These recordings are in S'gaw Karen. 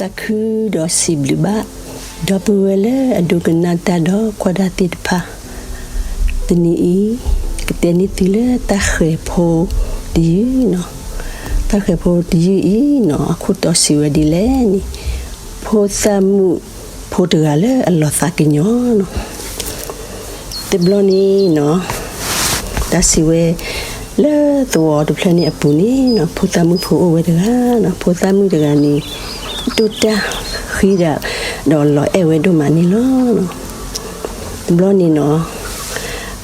သးခုဒီးစံးဘျုးဘၣ် ဒီပုၢ်ဝဲၢ်လၢအဒိကနၣ်တၢ်ဒီးကွၢ်တၢ်သ့ၣ်တဖၣ်, တနံၤအံၤ ကတဲန့ၢ်သုလၢတၢ်ဃဲၤဖိတယုၢ်နီၤ. တၢ်ဃဲၤဖိတယုၢ်အံၤနီၤ အခိၣ်တီစံးဝဲဒ်လဲၣ်န့ၣ်, ဖိသၣ်မုၣ်ဖိတဂၤလၢအလီၤသးကညီၤနီၤ. တဘျီန့ၣ်နီၤ တၢ်စံးဝဲ လၢသဝီတဖျၢၣ်န့ၣ်အပူၤန့ၣ်နီၤ ဖိသၣ်မုၣ်ဖိအိၣ်ဝဲတဂၤနီၤ. ဖိသၣ်မုၣ်တဂၤန့ၣ် ဒိၣ်တၢ်ဃံဒၣ် ဒီးလီၤအဲၣ်ဝဲဒိၣ်မးန့ၣ်လီၤ. တဘျီန့ၣ်နီၤ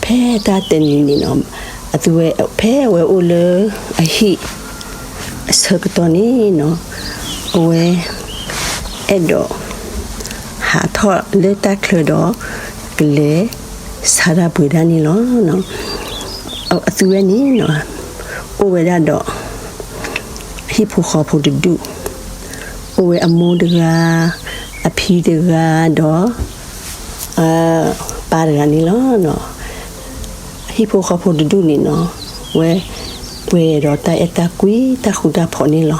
ဖဲတၢ်တနံၤန့ၣ်နီၤ အသုဝဲ ဖဲအဝဲအိၣ်လၢအဟံၣ်အဆၢကတီၢ်န့ၣ်နီၤ အဝဲ အဲၣ်ဒိး ဟးထီၣ်လၢတၢ်ချၢဒီး ကလဲၤဆါတၢ်ပှ့ၤဒၣ်န့ၣ်လီၤ. အသုဝဲန့ၣ်နီၤ အိၣ်ဝဲဒၣ်ဒီး ဟံၣ်ဖိဃီဖိတဒူၣ်, အိၣ်ဝဲအမိၢ်တဂၤ, အဖံတဂၤဒီး အပၢ်တဂၤန့ၣ်လီၤ. ဟံၣ်ဖိဃီဖိတဒူၣ်န့ၣ်နီၤ ဝဲပှဲၤဒီးတၢ်အဲၣ်တၢ်ကွံ တၢ်ဃူတၢ်ဖိးန့ၣ်လီ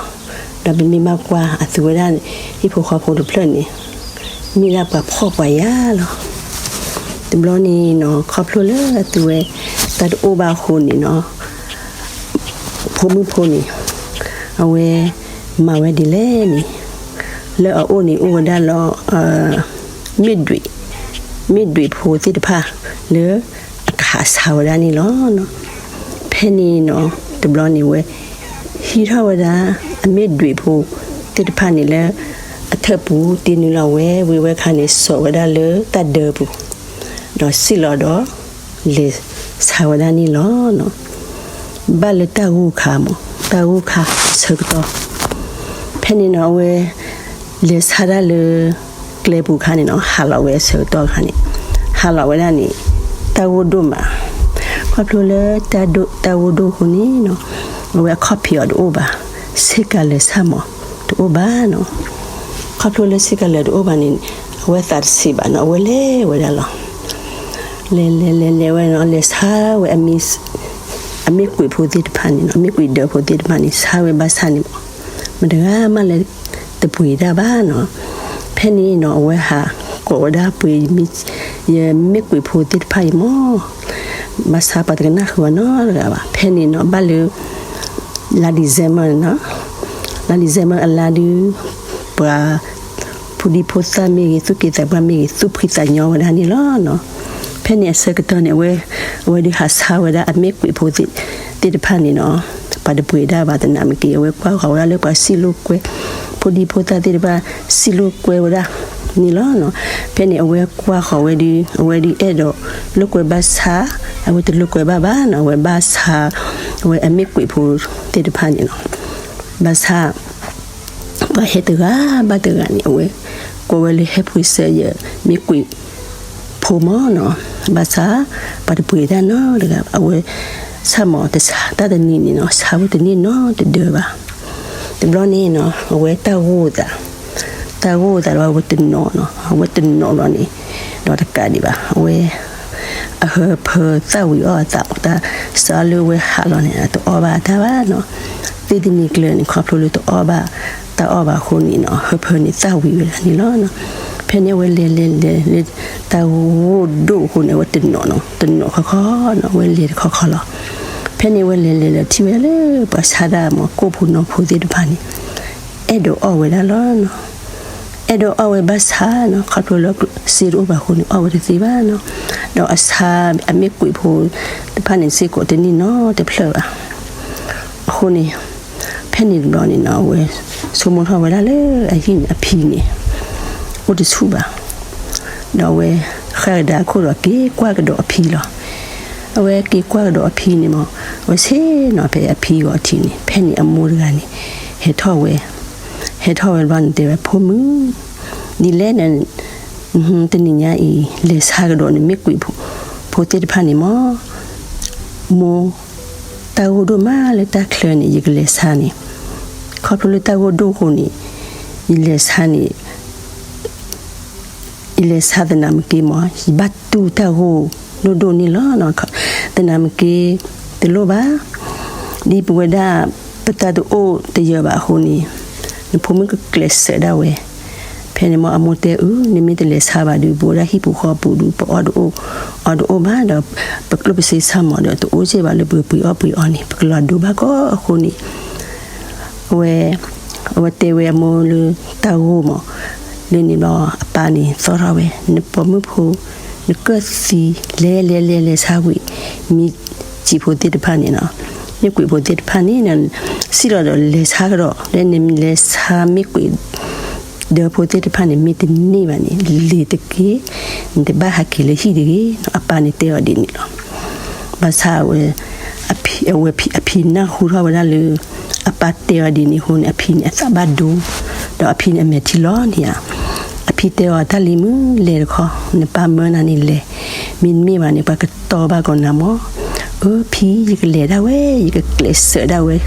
ၤ. ဒီးပမ့ၢ်ဘၣ်ကွၢ်အသုဝဲဒၣ် ဟံၣ်ဖိဃီဖိတဖျၢၣ်န့ၣ် မ့ၢ်ဒၣ်ပှၤဖှီၣ်ပှၤယာ်လီၤ. တဘျီန့ၣ်နီၤ ခီဖျိလၢအသုဝဲ တၢ်တအိၣ်ဘၣ်အဃိန့ၣ်နီၤ ဖိမုၣ်ဖိန့ၣ် အဝဲမၤဝဲဒ်လဲၣ်န့ၣ် လၢအအိၣ်န့ၣ်အိၣ်ဝဲဒၣ်လၢ မ့ၣ်ဒွံး, မ့ၣ်ဒွံးဖိသ့ၣ်တဖၣ်လၢအကဟးဆါဝဲဒၣ်န့ၣ်လီၤ. ဖဲန့ၣ်နီၤ တဘျီန့ၣ်ဝဲ ဟံးထီၣ်ဝဲဒၣ် အမ့ၣ်ဒွံးဖိသ့ၣ်တဖၣ်န့ၣ်လၢ အထၢၣ်ပူၤတ့နုာ်လီၤဝဲ ဝံၤဝဲခါန့ၣ် စိာ်ဝဲဒၣ်လၢတၢ်ဒၢပူၤ ဒီးစံၣ်လီၤဒီး လဲၤဆါဝဲဒၣ်န့ၣ်လီၤ. ဘၣ်လၢတၢ်ဂိၢ်ခါမး တၢ်ဂိၢ်ခါအဆၢကတီၢ် ဖဲန့ၣ်နီၤ အဝဲ လဲၤဆါဒၣ်လၢ ကျဲပူၤခါန့ၣ်နီၤ ဟးလီၤဝဲအဆၢကတီၢ်ခါန့ၣ် ဟးလီၤဝဲဒၣ်န့ၣ် တၢ်ဂိၢ်ဒိၣ်မး, ခီဖျိလၢ တၢ်ဂိၢ်ဒိၣ်အဃိန့ၣ်နီၤ အဝဲအခီၣ်ဖံးအီၤတအိၣ်ဘၣ်, ဆ့ကၤလၢာ်ဆၣ်မးတအိၣ်ဘၣ်နီၤ. ခီဖျိလၢဆ့ကၤလၢာ်တအိၣ်ဘၣ်န့ၣ် အဝဲသးတဆံးဘၣ်နီၤ အဝဲလဲၤဝဲဒၣ်လီၤ. လဲၤလဲၤလဲၤလဲၤဝဲနီၤ လဲၤဆါဝဲ အမ့ၢ်ကွံာ်ဖိသ့ၣ်တဖၣ်န့ၣ်နီၤ အမ့ၢ်ကွံာ်ဒၢးဖိသ့ၣ်တဖၣ်န့ၣ် ဆါဝဲဘၣ်ဆၣ်န့ၣ်မး မတဂၤမးလဲၤတပှ့ၤတၢ်ဘၣ်နီၤ. ဖဲန့ၣ်နီၤ အဝဲဟးကိးဝဲဒၣ်ပှ့ၤ ယမ့ၢ်ကွံာ်ဖိသ့ၣ်တဖၣ်အံၤမး ဘၣ်ဆၣ်ပှၤတကနၣ်ဃုာ်အီၤနီတဂၤဘၣ်. ဖဲန့ၣ်နီၤ ဘၣ်လၢ လါ December နီၤ, လါ December အလါဒုး ပှၤ ဖိဒံဖိသၣ်မ့ၢ်ဂ့ၤ သူၣ်က့သးပှၢ်မ့ၢ်ဂ့ၤ သူၣ်ဖှံသးညီဝဲဒၣ်န့ၣ်လီၤ. ဖဲန့ၣ်အဆၢကတီၢ်န့ၣ် အဝဲ အဝဲဒုးဟးဆါဝဲဒၣ်အမ့ၢ်ကွံာ်ဖိသ့ၣ်တဖၣ်န့ၣ်နီၤ ပှၤတပှ့ၤတၢ်ဘၣ်သနာ်က့ အဝဲကွၢ်ဃီၤဝဲဒၣ်လၢပှၤစံၣ်လိာ်ကွဲ ဖိဒံဖိသၣ်သ့ၣ်တဖၣ် စံၣ်လိာ်ကွဲဝဲဒၣ်န့ၣ်လီၤ. ဖဲန့ၣ်အဝဲကွၢ်ဃီၤဝဲဒုး အဝဲဒုးအဲၣ်ဒိးလိာ်ကွဲဘၣ်ဆၣ် အဝဲတလိာ်ကွဲဘၣ်ဘၣ်နီၤ အဝဲဘၣ်ဆါ အဝဲအမ့ၢ်ကွံာ်ဖိသ့ၣ်တဖၣ်န့ၣ်လီၤ. ဘၣ်ဆၣ် ပှၤဟဲတဂၤဘၣ်တဂၤန့ၣ် အဝဲကိးဝဲလၢ ဟဲပှ့ၤစၢၤယမ့ၢ်ကွံာ် ဖိမးနီၤ, ဘၣ်ဆၣ် ပှၤတပှ့ၤတၢ်နီတဂၤဘၣ်. အဝဲဆၣ်မးတဆါ တၢ်တနံၤန့ၣ်နီၤ ဆါဝဲတန့ၢ်နီတဒၢဘၣ်. တဘျီန့ၣ်နီၤ အဝဲတၢ်ဂိၢ်သး, တၢ်ဂိၢ်သးဒီးအဝဲတနီၤနီၤ အဝဲတနီၤလီၤန့ၣ် ဒီးတကးဒံးဘၣ် အဝဲ အဟၢဖၢသၣ်ဝံၤအီၣ်အသး တၢ်စးလၢအဝဲဟးလီၤန့ၣ် တအီၣ်ဘၣ်တၢ်ဘၣ်နီၤ. သ့ၣ်တနံၤကျၢၤန့ၣ် ခီဖျိလၢတအီၣ်ဘၣ်တၢ်အီၣ်ဘၣ်အဃိန့ၣ်နီၤ ဟၢဖၢန့ၣ်သၣ်ဝံၤဝဲဒၣ်န့ၣ်လီၤ. ဖဲန့ၣ်အဝဲလဲၤလဲၤလဲၤလၢ တၢ်ဂိၢ်ဒိၣ်အဃိန့ၣ် အဝဲတနီၤနီၤ တနီၤခီခီနီၤ အဝဲလဲၤတခီခီလီၤ. ဖဲန့ၣ်အဝဲလဲၤလဲၤလဲၤထံၣ်ဝဲဒၣ်လၢပှၤဆါဒၣ်မ့ၢ်ကိၣ်ဖိနီဖိသ့ၣ်တဖၣ်န့ၣ် အဲၣ်ဒိးအီၣ်ဝဲဒၣ်လီၤနီၤ. အဲၣ်ဒိးအီၣ်ဝဲဘၣ်ဆၣ်နီၤ ခီဖျိလၢစ့တအိၣ်ဘၣ်အဃိန့ၣ် အီၣ်ဝဲတသ့ဘၣ်နီၤ. ဒီးအဆါအမ့ၢ်ကွံာ်ဖိတဖၣ်န့ၣ်စ့ၢ်ကီးတန့ၢ်နီတဖျၢၣ်ဘၣ်. အဃိန့ၣ် ဖဲန့ၣ်တဘျီန့ၣ်နီၤ အဝဲဆိကမိၣ်ထီၣ်ဝဲဒၣ်လၢအဟံၣ်န့ၣ် အဖံန့ၣ် အိၣ်တဆူၣ်ဘၣ်. ဒီးအဝဲဃၣ်ကဒါခိၣ်ဒီးက့ၤကွၢ်ကဒီးအဖံလီၤ. အဝဲက့ၤကွၢ်ကဒီးအဖံန့ၣ်မး အဝဲဆ့ၣ်နီၤဖဲအဖံဂီၤထံးန့ၣ် ဖဲန့ၣ်အမိၢ်တဂၤန့ၣ် ဟဲထီၣ်ဝဲ, ဟဲထီၣ်ဝဲတဘျီန့ၣ်တဲဝဲ ဖိမုၣ်, ဒ်လဲၣ်န့ၣ် တနံၤညါအံၤ လဲၤဆါကဒီးနမ့ၢ်ကွံာ်ဖိသ့ၣ်တဖၣ်န့ၣ်မး, မိၢ် တၢ်ဂိၢ်ဒိၣ်မးလၢတၢ်ချၢန့ၣ် ယကလဲၤဆါန့ၣ်, ခီဖျိလၢတၢ်ဂိၢ်ဒိၣ်အဃိန့ၣ် ယလဲၤဆါန့ၣ် ယလဲၤဆါသနာ်က့မး ယဘၣ်တူၢ်တၢ်ဂိၢ်ဒိၣ်ဒိၣ်န့ၣ်လီၤ. သနာ်က့ တလိၣ်ဘၣ်, ဒ်ပဝဲဒၣ် ပတၢ်တအိၣ်တယၢၤဘၣ်အဃိန့ၣ် နဖိမုၣ်ကကျဲးစၢးဒၣ်ဝဲ ဖဲန့ၣ်မ့ၢ်အမိၢ်တဲအု နမ့ၢ်တလဲၤဆါဘၣ်ဒီး ပဝဲဒၣ်ဟံၣ်ပူၤဃီပူၤဒီး ပအီၣ်တအိၣ်, အီၣ်တအိၣ်ဘၣ်ဒီး ပကျိၣ်ပစ့ဆါမးဒီး တအိၣ်စ့ၢ်ဘၣ်လၢပကပှ့ၤအီၣ်ပှ့ၤအီန့ၣ် ပကလီၤဒိဘၣ်ကီအဃိန့ၣ် အဝဲ, အဝဲတဲဝဲအမိၢ်လၢတၢ်ဂိၢ်မး, လၢန့ၣ်ဘျီ အပၢ်န့ၣ်သီၣ်ထီၣ်ဝဲ, နပိာ်မုၣ်ဖိ, နကၢၣ်သံ, လဲၤလဲၤလဲၤလဲၤဆါဝံၤ, မ့ၢ်စံာ်ဖိသ့ၣ်တဖၣ်န့ၣ်နီၤ, မ့ၢ်ကွံာ်ဖိသ့ၣ်တဖၣ်န့ၣ် စံၣ်လီၤဒီးလဲၤဆါကဒီး, လၢန့ၣ်လဲၤဆါမ့ၢ်ကွံာ် ဒၢဖိသ့ၣ်တဖၣ်န့ၣ် မ့ၢ်တန့ၢ်ဘၣ်န့ၣ် လ့ၤတက့ၢ်, နတဘၣ်ဟးက့ၤလၢဟံၣ်တဂ့ၤနီၤ, အပၢ်န့ၣ်တဲအီၤဒ်န့ၣ်လီၤ. ဘၣ်ဆၣ်အဝဲ, အဖံ, အဝဲဖံ, အဖံနၢ်ဟူထီၣ်ဝဲဒၣ်လၢ အပၢ်တဲအီၤဒ်န့ၣ်အဃိန့ၣ် အဖံန့ၣ်အသးဘၣ်ဒိ, ဒီးအဖံန့ၣ်အမဲာ်ထံလီၤန့ၣ်ဧါ, အဖံတဲအီၤ တၢ်လံၤမုၣ် လဲၤတခီ, နပၢ်မၢနၤန့ၣ်လဲၤ, မ့တမ့ၢ်ဘၣ်န့ၣ် ပှၤကတီဘၣ်ကီးနၤမး, အၢ ဖံ ယကလဲၤဒၣ်ဝဲ ယကကျဲးစၢးဒၣ်ဝဲ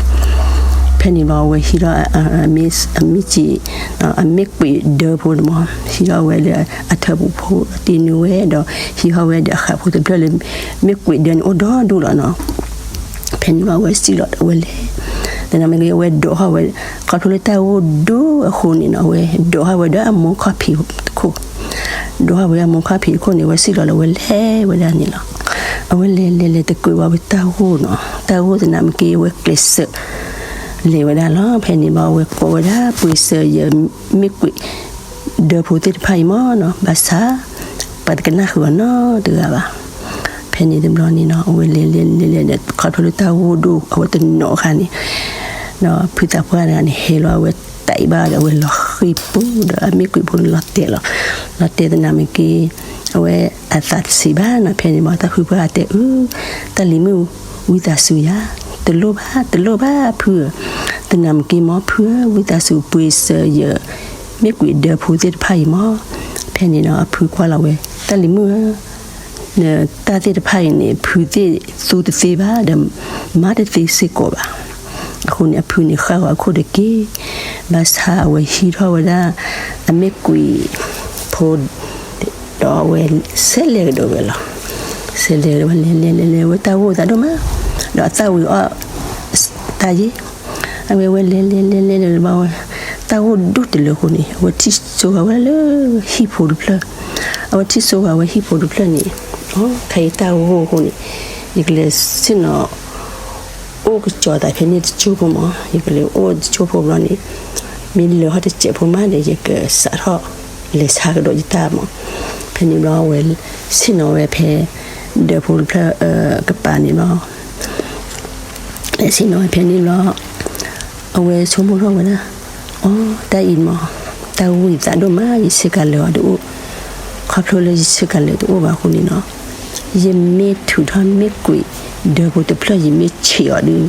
ဖဲန့ၣ်ဘျီအဝဲဟံးထီၣ် အမ့ၢ်စံာ်, အမ့ၢ်ကွံာ်ဒၢဖိန့ၣ်မး, ဟံးထီၣ်ဝဲဒီးအထၢၣ်ပူၤဖိတ့နုာ်ဝဲဒီး ဟံးထီၣ်ဝဲဒီးအဃးဖိတဖျၢၣ်လၢ မ့ၢ်ကွံာ်ဒၢန့ၣ်အိၣ်ဒီဒူၣ်လီၤနီၤ. ဖဲန့ၣ်ဘျီအဝဲစံၣ်လီၤဒီးအဝဲလဲၤ, သနာ်က့အဝဲဒိးထီၣ်ဝဲ, ခီဖျိလၢတၢ်ဂိၢ်ဒိၣ်အဃိန့ၣ်နီၤ အဝဲဒိးထီၣ်ဝဲဒီးအမိၢ်ခီၣ်ဖံးတခိၣ်, ဒိးထီၣ်ဝဲအမိၢ်ခီၣ်ဖံးတခိၣ်န့ၣ် အဝဲစံၣ်လီၤလၢအဝဲလဲၤဝဲဒၣ်န့ၣ်လီၤ. အဝဲလဲၤလဲၤလဲၤတကွံာ်ဘၣ်ဝဲတၢ်ဂိၢ်နီၤ, တၢ်ဂိၢ်သနာ်က့အဝဲကျဲးစၢး လဲၤဝဲဒၣ်လီၤ. ဖဲန့ၣ်ဘျီအဝဲကိးဝဲဒၣ် ပှ့ၤစၢၤယမ့ၢ်ကွံာ် ဒၢဖိသ့ၣ်တဖၣ်အံၤမးနီၤ, ဘၣ်ဆၣ် ပှၤတကနၣ်ဃုာ်အီၤနီတဂၤဘၣ်. ဖဲန့ၣ်တဘျီန့ၣ်နီၤ အဝဲလဲၤလဲၤလဲၤလဲၤဒီး ခီဖျိလၢတၢ်ဂိၢ်ဒိၣ်အဝဲတနီၤအခါန့ၣ်, ဒီးဖုသးပှၢ်တဂၤန့ၣ် ဟဲလီၤအဝဲတၢ်အံၤဘၣ်ဒီး အဝဲလီၤဃံၤပူၤဒီး အမ့ၢ်ကွံာ်ဖိန့ၣ်လီၤတဲာ်လီၤ. လီၤတဲာ်သနာ်က့ အဝဲအသးတဆံးဘၣ်နီၤ. ဖဲန့ၣ်ဘၣ် တၢ်ဖုပှၢ်တဲအု တၢ်လံၤမုၣ် ဝံသးစူၤယၤ, တလိၣ်ဘၣ် တလိၣ်ဘၣ်ဖုဧၢ, သနာ်က့မ့ၢ်ဖုဧၢ ဝံသးစူၤပှ့ၤစၢၤယ မ့ၢ်ကွံာ်ဒၢဖိသ့ၣ်တဖၣ်အံၤမး. ဖဲန့ၣ်ဒီးအဖုကွၢ်လီၤဝဲ တၢ်လံၤမုၣ်ဧၢ, နတၢ်သ့ၣ်တဖၣ်အံၤန့ၣ် ဖုသ့ၣ်သူတသ့ဘၣ်ဒီး မၤတသ့စ့ၢ်ကီးဘၣ်. အဃိန့ၣ် အဖုန့ၣ်ဃၣ်ဂီၤအခိၣ်တက့ၢ်. ဘၣ်ဆၣ်အဝဲဟံးထီၣ်ဝဲဒၣ် အမ့ၢ်ကွံာ်ဖိ ဒီးအဝဲဆဲးလဲၤကဒီးဝဲလီၤ. ဆဲးလဲၤကဒီးဝဲ လဲၤလဲၤလဲၤလဲၤဝဲ တၢ်ဂိၢ်သးဒိၣ်မး, ဒီးအသၣ်ဝံၤအီၣ်တၢ်ယ့ၢ်, အဝဲဝဲလဲၤလဲၤလဲၤလဲၤလဲၤဘၣ်ဝဲ, တၢ်ဂိၢ်ဒိၣ်တလၢအဃိန့ၣ် အဝဲထံၣ်စိဃာ်ဝဲလၢဟံၣ်ဖိတဖျၢၣ်, အဝဲထံၣ်စိဃာ်ဝဲဟံၣ်ဖိတဖျၢၣ်န့ၣ်, အီ ခဲအံၤတၢ်ဂိၢ်အဃိန့ၣ် ယကလဲၤဆ့ၣ်နီၤ အိၣ်ကစီၤသးဖဲန့ၣ်တကၠိဖိမး, ယကလဲၤအိၣ်တကၠိဖိဘျီန့ၣ် မ့ၢ်လၢာ်ထီၣ်တစဲးဖိမးဒီး ယကစးထီၣ်လဲၤဆါကဒီးယတၢ်မး. ဖဲန့ၣ်ဘျီအဝဲဆ့ၣ်နီၤဝဲဖဲ ဒၢဖိတဖျၢၣ် ကပၤန့ၣ်လီၤ. လဲၤဆ့ၣ်နီၤဝဲဖဲန့ၣ်ဘျီ အဝဲဆိကမိၣ်ထီၣ်ဝဲဒၣ်, အီ တၢ်အံၤမး တၢ်ဂိၢ်အံၤသးဒိၣ်မး ယဆ့ကၤလၢာ်အီၤတအိၣ်, ခီဖျိလၢယဆ့ကၤလၢာ်တအိၣ်ဘၣ်အဃိန့ၣ်လီၤ. ယမ့ၢ်ထုးထီၣ်မ့ၢ်ကွံာ်ဒၢဖိတဖျၢၣ် ယမ့ၢ်ဆံးအီၤဒီး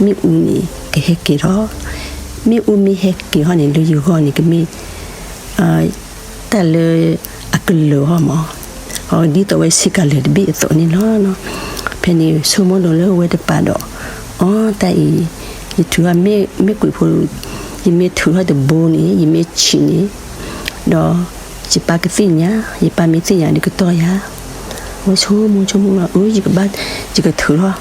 မ့ၣ်အူန့ၣ် ကဟဲက့ၤထီၣ်, မ့ၣ်အူမ့ၢ်ဟဲက့ၤထီၣ်န့ၣ် လၢယဂီၢ်န့ၣ် ကမ့ၢ် တၢ်လၢအကလၢာ်ထီၣ်မး, အဒ်သိးဝဲဆ့ကၤလၢာ်တဘ့ၣ်အသိးန့ၣ်လီၤ. ဖဲန့ၣ်ဆိကမိၣ်ဒိၣ်လၢဝဲတပၤဒီး, အီ တၢ်အံၤ ယထုးထီၣ်မ့ၢ်ကွံာ်ဖိ, ယမ့ၢ်ထုးထီၣ်တဘိန့ၣ် ယမ့ၢ်ဆံးန့ၣ် ဒီးယပၢ်ကသ့ၣ်ညါ, ယပၢ်မ့ၢ်သ့ၣ်ညါဒီးကတီၢ်ယၤ. ဝဲဆိကမိၣ်ဆိကမိၣ်လီၤ, အၢ ယကဘၣ်, ယကထုးထီၣ်,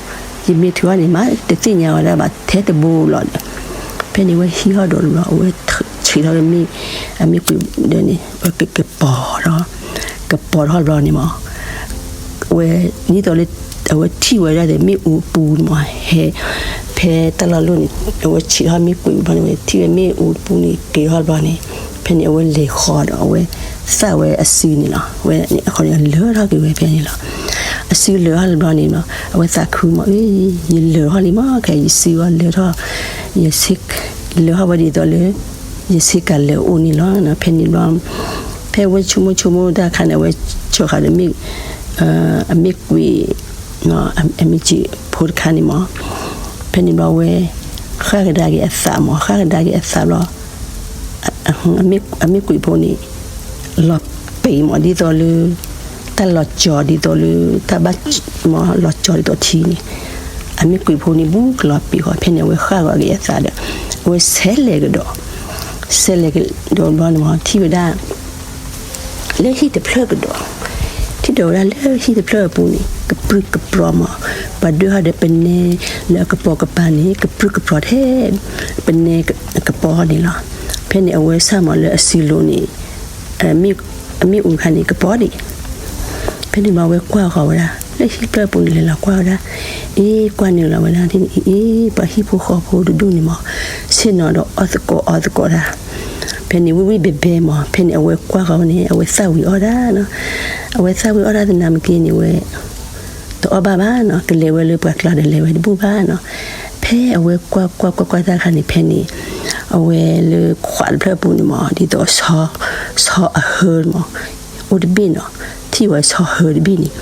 ယမ့ၢ်ထုးထီၣ်န့ၣ် မ့ၢ်တသ့ၣ်ညါဝဲဒၣ်ဘၣ်ထဲတဘိလီၤ. ဖဲန့ၣ်ဝဲဟံးထီၣ်ဒီးလီၤ အဝဲဆံးထီၣ်ဝဲမ့ၢ်, အမ့ၢ်ကွံာ်ဒၢန့ၣ် ဝဲကကပီၤထီၣ်, ကပီၤထီၣ်ဘျီန့ၣ်မး ဝဲဒ်သိးလၢ အဝဲထံၣ်ဝဲဒၣ်ဒီးမ့ၣ်အူပူၤန့ၣ်မး ဟဲ, ဖဲတၢ်လီၢ်လီၢ်န့ၣ် အဝဲဆံးထီၣ်မ့ၢ်ကွံာ်ဘျီန့ၣ် ဝဲထံၣ်ဝဲမ့ၣ်အူပူၤန့ၣ် က့ၤထီၣ်ဘျီန့ၣ် ဖဲန့ၣ်အဝဲလဲၤဃီဒီး အဝဲသၣ်ဝဲအစုန့ၣ်လီၤ. ဝဲန့ၣ်အဃိန့ၣ် လၢာ်ထီၣ်က့ၤဝဲဖဲန့ၣ်လီၤ. အစုလၢာ်ထီၣ်လံဘျီန့ၣ်လီၤ အဝဲသးခုမး အ့ ယလၢာ်ထီၣ်လံမး ခဲအံၤယစုအီၤလၢာ်ထီၣ်, ယဆ့, လၢာ်ထီၣ်ဝဲဒ်သိးလၢ ယဆ့ကၤလၢာ်အိၣ်န့ၣ်လီၤ. ဖဲန့ၣ်ဘျီ ဖဲဝဲဆိကမိၣ်ဆိကမိၣ်တၢ်အခါန့ၣ် အဝဲဆၢဃာ်ဒီးမ့ၢ်, အမ့ၢ်ကွံာ်, အမ့ၢ်ကွံာ်ဖိတခါန့ၣ်မး, ဖဲန့ၣ်ဘျီဝဲ ဃၣ်ကဒါက့ၤအသးမး ဃၣ်ကဒါက့ၤအသးဘျီ အမ့ၢ်ကွံာ်ဖိန့ၣ် လီၤပံာ်မး ဒ်သိးလၢ တၢ်လီၤကၠီၤဒ်သိးလၢ တၢ်ဘၣ်မး လီၤကၠီၤဒ်သိးထံန့ၣ်, အမ့ၢ်ကွံာ်ဖိန့ၣ် ဘူးကလီၤပံာ်ဃီ ဖဲန့ၣ်အဝဲဃၣ်ဂီၤက့ၤအသးဒီး အဝဲဆဲးလဲၤကဒီး, ဆဲးလဲၤကဒီးဘျီန့ၣ်မး ထံၣ်ဝဲဒၣ် လၢဟံၣ်တဖျၢၣ်ကဒီး, ထံၣ်ဒီးဝဲဒၣ်လၢဟံၣ်တဖျၢၣ်အပူၤန့ၣ် ကပြုၢ်ကပြီၤမး, ပှၤဒၢဟီဒီးပနဲလၢအကပိာ်ကပၤန့ၣ် ကပြုၢ်ကပြီၤထဲ ပနဲကပီၤန့ၣ်လီၤ. ဖဲန့ၣ်အဝဲဆၣ်မးလၢအစုလိၤန့ၣ် အမ့ၣ်အူခါန့ၣ် ကပီၤဒံး. ဖဲန့ၣ်ဘျီအဝဲကွၢ်ဃီၤဝဲဒၣ် လၢဟံၣ်ဖျၢၣ်ပူၤန့ၣ် လဲၤလီၤကွၢ်ဝဲဒၣ်, အ့ ကွၢ်နုာ်လီၤဝဲဒၣ်ဒ်န့ၣ် အ့ ပှၤဟံၣ်ဖိဃီဖိတဒူၣ်န့ၣ်မး ဆ့ၣ်နီၤဒီးအီၣ်သကိးအီသကိးတၢ်. ဖဲန့ၣ်ဝံၣ်ဝံၣ်ဘဲဘဲမး ဖဲန့ၣ်အဝဲကွၢ်ဃီၤဝဲန့ၣ် အဝဲသၣ်ဝံၤအီၣ်ဒၣ်နီၤ. အဝဲသၣ်ဝံၤအီၣ်ဒၣ်သနာ်က့န့ၣ် အဝဲ တအီၣ်ဘၣ်ဘၣ်နီၤ, ကလဲၤဝဲလၢပှၤကျါဒီးလဲၤဝဲတဘူၣ်ဘၣ်နီၤ. ဖဲအဝဲကွၢ်ကွၢ်ကွၢ်ကွၢ်တၢ်ခါန့ၣ် ဖဲန့ၣ် အဝဲလၢခွးတဖျၢၣ်ပူၤန့ၣ်မး ဒ်သိး ဆီအဟၢမး အိၣ်တဘ့ၣ်နီၤ, ထံၣ်ဝဲဆီဟၢတဘ့ၣ်န့ၣ်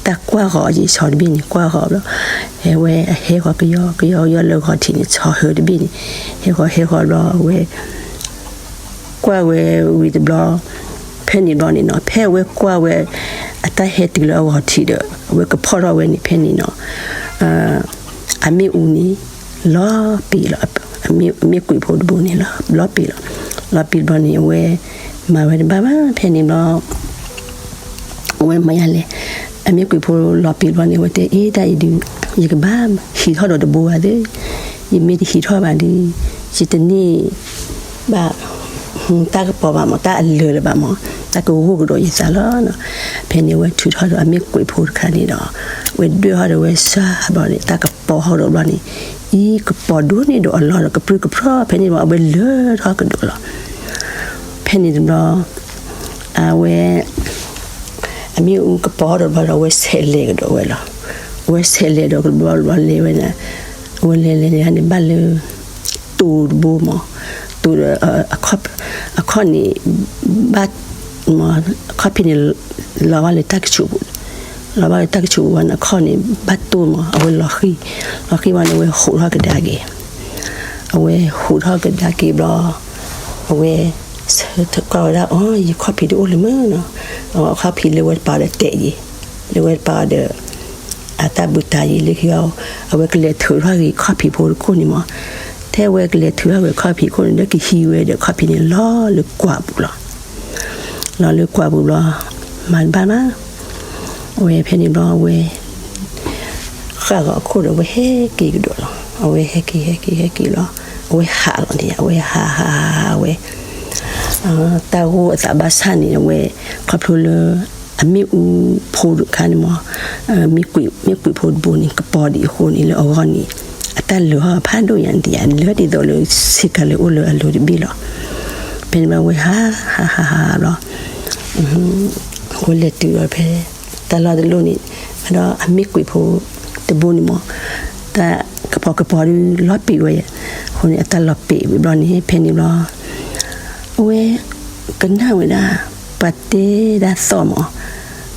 တၢ်ကွၢ်ဃီၤအီၤ ဆီတဘ့ၣ်န့ၣ် ကွၢ်ဃီၤဘျီ အဝဲအဟဲဃီၤကယီကယီကယီလၢဂီၤထံးန့ၣ် ဆီဟၢတဘ့ၣ်န့ၣ် ဟဲဃီၤဟဲဃီၤဘျီ အဝဲ ကွၢ်ဝဲဝံၤတဘျီ ဖဲန့ၣ်ဘျီန့ၣ်နီၤ ဖဲအဝဲကွၢ်ဝဲ အတၢ်ဟဲတုၤလၢအဂီၤထံးဒီး အဝဲကဖီၣ်ထီၣ်ဝဲန့ၣ် ဖဲန့ၣ်နီၤ အမ့ၣ်အူန့ၣ် လီၤပံာ်လီၤ, အမ့ၣ်ကွံာ်ဖိတဘိန့ၣ် လီၤပံာ်လီၤ. လီၤပံာ်ဘျီန့ၣ် အဝဲ မၤဝဲတဘၣ်ဘၣ် ဖဲန့ၣ်ဘျီ အဝဲမၤယါလဲၣ်, အမ့ၣ်ကွံာ်ဖိလီၤပံာ်ဘျီန့ၣ် အဝဲတဲ အ့ တၢ်အံၤဒုး ယကဘၣ်ဟံးထီၣ်ဒီးတဘိဘၣ်သ့, ယမ့ၢ်တဟံးထီၣ်ဘၣ်ဒီး ယတန့ၢ်ဘၣ် တၢ်ကပီၤဘၣ်မး တၢ်အလၢာ်လၢၤဘၣ်မး တၢ်ကဂိၢ်ကဒီးယသးလီၤ. ဖဲန့ၣ်အဝဲထုးထီၣ်ဒီးအမ့ၣ်ကွံာ်ဖိတခါန့ၣ်ဒီး အဝဲဒွဲၣ်ထီၣ်ဒီးဝဲစၢ်ဘျီန့ၣ် တၢ်ကပီၤထီၣ်ကဒီးဘျီန့ၣ် အံၤကပီၤဒိၣ်န့ၢ်ဒီးအလီၢ်ဒီးကပြုၢ်ကပြီၣ် ဖဲန့ၣ်ဘျီ အဝဲလၢထီၣ်ကဒီးလီၤ. ဖဲန့ၣ်တဘျီ အဝဲ အမ့ၣ်အူကပီၤဒီးဘျီဒီး အဝဲဆဲးလဲၤကဒီးဝဲလီၤ. အဝဲဆဲးလဲၤဒီးကဘျီဘျီလဲၤဝဲန့ၣ် အဝဲလဲၤလဲၤန့ၣ် ဘၣ်လၢ တိၤတဘိမး, တိၤဒီး အခီၣ်န့ၣ် ဘၣ် အခီၣ်ဖံးန့ၣ် လီၤဘၣ်လၢတၢ်ကဆူးပူၤ, လီၤဘၣ်လၢတၢ်ကဆူးပူၤဝဲန့ၣ် အခီၣ်န့ၣ် ဘၣ်တိၢ်မး အဝဲလီၤဃံၢ်, လီၤဃံၢ်ဝဲန့ၣ် အဝဲဟူးထီၣ်ကဒါက့ၤ အဝဲဟူးထီၣ်ကဒါက့ၤဘျီ အဝဲ ကွၢ်ဝဲဒၣ်အီၤ ယခီၣ်ဖံးတအိၣ်လၢၤမးနီၤ, အခီၣ်ဖံးလၢဝဲတပၤဒီးတဲာ်ယံၤ, လၢဝဲတပၤဒီး အတၢ်ဘုးတၢ်ယံၤလၢခံအီၤ, အဝဲကလဲၤထုးထီၣ်က့ၤခီၣ်ဖံးဖိတခိၣ်န့ၣ်မး, ထဲအဝဲကလဲၤထုးထီၣ်က့ၤခီၣ်ဖံးခိၣ်န့ၣ် ဒီးကဟံးဝဲဒီးခီၣ်ဖံးန့ၣ်လီၤလၢကွးပူၤလီၤ. လီၤလၢကွးပူၤဘျီ မၤတဘၣ်ဘၣ် အဝဲဖဲန့ၣ်ဘျီအဝဲ ဃၣ်ဂီၤအခိၣ်ဒီး အဝဲဟဲက့ၤကဒီးလီၤ. အဝဲဟဲက့ၤ ဟဲက့ၤ ဟဲက့ၤလီၤ. အဝဲဟးလီၤန့ၣ် အဝဲဟး ဟး ဟး ဟး အဝဲ တၢ်ဂိၢ်အသးဘၣ်ဆၣ်န့ၣ် အဝဲ ခီဖျိလၢ အမ့ၣ်အူဖိတခါန့ၣ်မး မ့ၢ်ကွံာ် မ့ၢ်ကွံာ်ဖိတဘိန့ၣ် ကပီၤဒံးအဃိန့ၣ် လၢအဂီၢ်န့ၣ် အတၢ်လၢာ်ထီၣ်ဖးဒိၣ်ညါန့ၣ် တယၤလၢဒ်သိးလၢဆ့ကၤလၢအိၣ်လၢအလိၤတဘ့ၣ်လီၤ. ဖဲန့ၣ်ဘျီ အဝဲဟး ဟး ဟး ဟး ဟးလီၤ. အဝဲလဲၤတုၤလီၤဖဲ တၢ်လီၢ်တလီၢ်န့ၣ် ဒီးအမ့ၢ်ကွံာ်ဖိတဘိန့ၣ်မး တၢ်ကပီၤကပီၤဒုးလီၤပံာ်ဝဲ အဃိန့ၣ် အတၢ်လီၤပံာ်ဝံၤဘျီန့ၣ် ဖဲန့ၣ်ဘျီ အဝဲ ကနၣ်ဝဲဒၣ် ပှၤတဲဒၣ်သီၣ်မး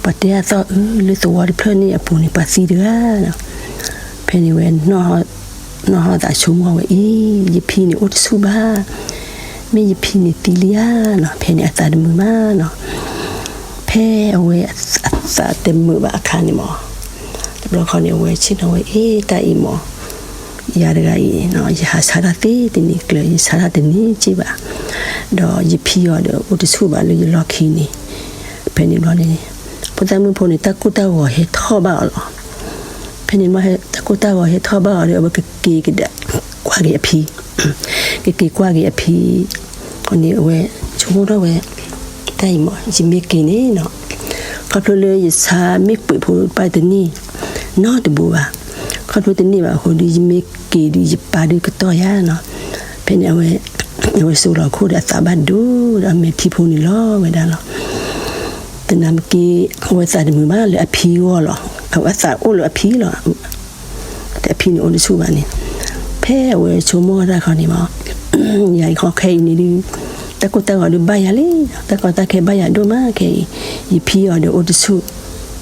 ပှၤတဲဒၣ်သီၣ်အၢ လၢသဝီတဖျၢၣ်န့ၣ်အပူၤန့ၣ် ပှၤသံတဂၤ ဖဲန့ၣ်ဝဲ နီၢ်ဟီၣ်သးဆိကမိၣ်ဝဲအံၤ ယဖံန့ၣ်အိၣ်တဆူၣ်ဘၣ်, မ့ၢ်ယဖံန့ၣ်သံလံဧါနီၤ, ဖဲန့ၣ်အသးတမုာ်ဘၣ်နီၤ. ဖဲအဝဲအသးတမုာ်ဘၣ်အခါန့ၣ်မး တဘျီခီန့ၣ် အဝဲဆ့ၣ်နီၤဝဲ အ့ တၢ်အံၤမး ယၤတဂၤအံၤ ယဟးဆါတၢ်သ့တနံၤကျၢၤ ယဆါတၢ်တန့ၢ်က့ဘၣ်, ဒီးယဖံအီၤဒီးအိၣ်တဆူၣ်ဘၣ်လၢယလီၢ်ခံန့ၣ်, ဖဲန့ၣ်ဘျီန့ၣ် ဖိသၣ်မုၣ်ဖိန့ၣ် တၢ်ကိၢ်တၢ်ဂီၤဟဲထီၣ်ဘၣ်အီၤလီၤ. ဖဲန့ၣ်ဘျီ တၢ်ကိၢ်တၢ်ဂီၤဟဲထီၣ်ဘၣ်အီၤဒီး အဝဲကက့ၤကဒါကွၢ်က့ၤအဖံ, ကက့ၤကွၢ်က့ၤအဖံ, အဃိန့ၣ် အဝဲဆိကမိၣ်ထီၣ်ဝဲ တၢ်အံၤမး ယမ့ၢ်က့ၤန့ၣ်နီၤ, ခီဖျိလၢယဆါမ့ၢ်ကွံာ်ဖိတဖၣ်တန့ၢ် နီတဘိဘၣ်, ခီဖျိတန့ၢ်ဘၣ်အဃိဒီး ယမ့ၢ်က့ၤဒီး ယပၢ်ဒုးကတီၢ်ယၤနီၤ. ဖဲန့ၣ်အဝဲ အဝဲစိာ်လီၤခိၣ်ဒီးအသးဘၣ်ဒိဒီး အမဲာ်ထံဖိန့ၣ်လီၤဝဲဒၣ်လီၤ. သနာ်က့ အဝဲသးတမုာ်ဘၣ်လၢအဖံအဂီၢ်လီၤ. အဝဲသးအိၣ်လၢအဖံလီၤ. တဖံန့ၣ်အိၣ်တဆူၣ်ဘၣ်န့ၣ်, ဖဲအဝဲဆိကမိၣ်တၢ်ခီန့ၣ်မး, ယၤအံၤခီခဲအံၤန့ၣ်ဒုး တၢ်ကိၢ်တၢ်ဂီၤဒုးဘၣ်ယၤလံ, တၢ်ကီတၢ်ခဲဘၣ်ယၤဒိၣ်မးခဲအံၤ, ယဖံအီၤဒီးအိၣ်တဆူၣ်,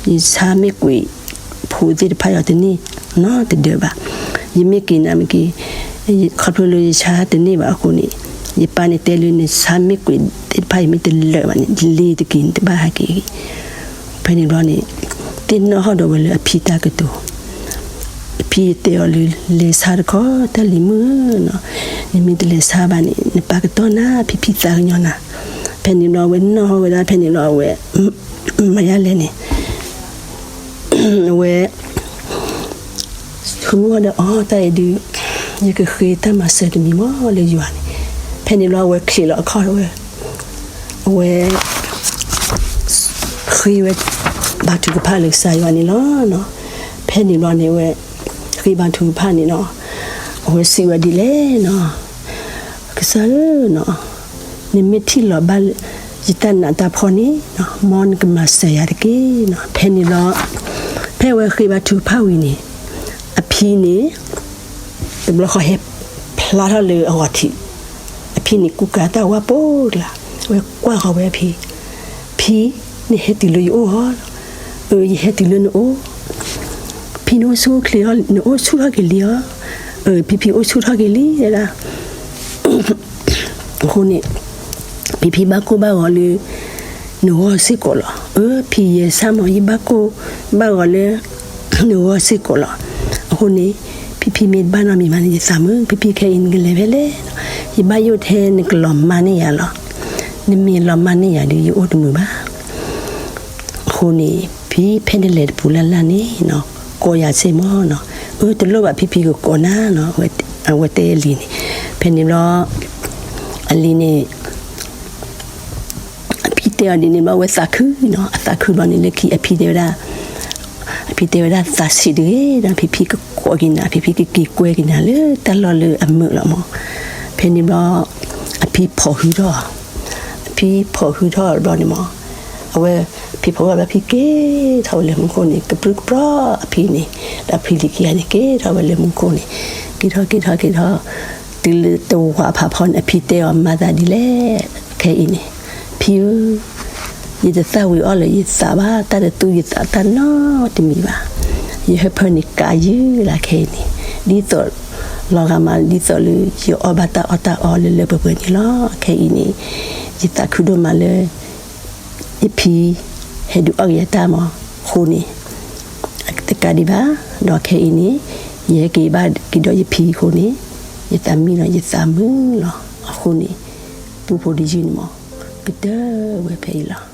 ယဆါမ့ၢ်ကွံာ်ဖိသ့ၣ်တဖၣ်အီၤတန့ၢ် နီတဒၢဘၣ်. ယမ့ၢ်က့ၤနၤမ့ၢ်က့ၤ, ခီဖျိလၢယဆါတန့ၢ်ဘၣ်အဃိန့ၣ်, ယပၢ်န့ၣ်တဲလၢနဆါမ့ၢ်ကွံာ်သ့ၣ်တဖၣ်အံၤ မ့ၢ်တလၢာ်ဘၣ်န့ၣ် လ့ၤတက့ၤန့ၣ် တဘၣ်ဟဲက့ၤ. ဖဲန့ၣ်ဘျီန့ၣ် သ့ၣ်နီၣ်ထီၣ်ဒီးဝဲလၢအဖံတၢ်ကတိၤ, အဖံတဲအီၤလၢ လဲၤဆါတခီ တၢ်လံၤမုၣ်ဧၢနီၤ, နမ့ၢ်တလဲၤဆါဘၣ်န့ၣ် နပၢ်ကတီၢ်နၤ ဖံဖံသးကညီၤနၤ. ဖဲန့ၣ်ဘျီအဝဲနီၣ်ထီၣ်ဝဲဒၣ် ဖဲန့ၣ်ဘျီအဝဲ မၤယါလဲၣ်န့ၣ် အဝဲ ဆိကမိၣ်ဒီး အီ တၢ်အံၤဒုး ယကဃ့တၢ်မၤစၢၤတမံၤမးလၢယွၤန့ၣ်. ဖဲန့ၣ်ဘျီအဝဲချံးလီၤအခီၣ်ဝဲ, အဝဲ ဃ့ဝဲ ဘါထုကဖၣ်လၢကစၢ်ယွၤန့ၣ်လီၤ. ဖဲန့ၣ်ဘျီန့ၣ် အဝဲ ဃ့ဘါထုကဖၣ်န့ၣ်လီၤ. အဝဲစံးဝဲဒ်လဲၣ်န့ၣ်, ကစၢ်ဧၢ, နမ့ၢ်ထံၣ်လီၤဘၣ် ယတၢ်နးတၢ်ဖှီၣ်န့ၣ် မ်နကမၤစၢၤယၤတက့ၢ်. ဖဲန့ၣ်လီၤ ဖဲအဝဲဃ့ဘါထုကဖၣ်ဝံၤန့ၣ် အဖံန့ၣ် တဘျီဃီဟဲဖျါထီၣ်လၢအဂီၢ်ထံး, အဖံန့ၣ်ကူကၤတၢ်ဝါပိာ်ကျါ, အဝဲကွၢ်ဃီၤဝဲအဖံ, ဖံ, နဟဲတုၤလၢယအိၣ်ဧါ. အၢ ယဟဲတုၤလၢနအိၣ်. ဖံနအိၣ်ဆူၣ်အိၣ်ချ့, နအိၣ်ဆူၣ်ထီၣ်က့ၤလံဧါ. အၢ ဖံဖံအိၣ်ဆူၣ်ထီၣ်က့ၤလံဒၣ်. အဃိန့ၣ် ဖံဖံဘၣ်ကိၢ်ဘၣ်ဂီၤလၢ နဂီၢ်စ့ၢ်ကီးလီၤ. အၢ ဖံယဲစၢ်မး ယဘၣ်ကိၢ်ဘၣ်ဂီၤလၢ နဂီၢ်စ့ၢ်ကီးလီၤ. အဃိန့ၣ် ဖံဖံမ့ၢ်တဘၣ်နီတမံၤဘၣ်န့ၣ် ယသးမုာ်, ဖံဖံခဲအံၤနကလဲၤဖဲလဲၣ်. ယဘၣ်ယိၣ်ထဲနကလီၤမၢ်န့ၢ်ယၤလီၤ. နမ့ၢ်လီၤမၢ်န့ၢ်ယၤဒီး ယအိၣ်တမုာ်ဘၣ်. အဃိန့ၣ် ဖံဖဲနလဲၤတပူၤလၢ်လၢ်န့ၣ် ကိးယၤစ့ၢ်မး. အၢ တလိၣ်ဘၣ် ဖံဖံကကိးနၤ, အဝဲတဲအလံၤန့ၣ်. ဖဲန့ၣ်ဘျီ အလံၤန့ၣ် အဖံတဲအီၤဒ်န့ၣ်ဘျီ အဝဲသးခုန့ၣ်, အသးခုဘျီန့ၣ် လၢခံအဖံတဲဝဲဒၣ်, အဖံတဲဝဲဒၣ် သးဆံးတဂ့ၤဒီး ဖံဖံကကိးက့ၤနၤ, ဖံဖံကက့ၤကွဲက့ၤနၤလၢတၢ်လီၢ်လၢအမုာ်လီၤမး. ဖဲန့ၣ်ဘျီ အဖံဖီၣ်ဟုထီၣ်, အဖံဖီၣ်ဟုထီၣ်ဘျီန့ၣ်မး, အဝဲ ဖံဖီၣ်ဟုထီၣ်ဘျီ ဖံက့ၤထီၣ်ဝဲလၢမူခိၣ်န့ၣ် ကပြုၢ်ကပြီအဖံန့ၣ်, ဒီးဖံလံၤခံဂၤန့ၣ် က့ၤထီၣ်ဝဲလၢမူခိၣ်န့ၣ်, က့ၤထီၣ်က့ၤထီၣ်က့ၤထီၣ်, တုၤလၢတဝးဖးဖီန့ၣ် အဖံတဲအီၤ မၤသးဒ်လဲၣ်ခဲအံၤန့ၣ်, ဖံဧၢ, ယတသၣ်ဝံၤအီၣ်လၢယသးဘၣ်, တၢ်တသူယသးတၢ်နီတမံၤဘၣ်. ယဟၢဖၢန့ၣ်ကးယုၢ်လၢခဲအံၤန့ၣ်, ဒ်သိး လီၤဂာ်မး ဒ်သိးလၢယအီၣ်ဘၣ်တၢ်အီၣ်တၢ်အီလၢလၢပှဲၤပှဲၤန့ၣ်လီၤ. ခဲအံၤန့ၣ် ယသးခုဒိၣ်မးလၢ ယဖံ ဟဲဒုးအီၣ်က့ၤယတၢ်မးအဃိန့ၣ်, တကးဒံးဘၣ်, ဒီးခဲအံၤန့ၣ် ယဟဲက့ၤဘၣ်က့ၤဒီးယဖံအဃိန့ၣ်, ယသးမံလီၤ ယသးမုာ်လီၤ. အဃိန့ၣ် ပူဖိတယုၢ်န့ၣ်မး ကတၢၢ်ဝဲဖဲအံၤလီၤ.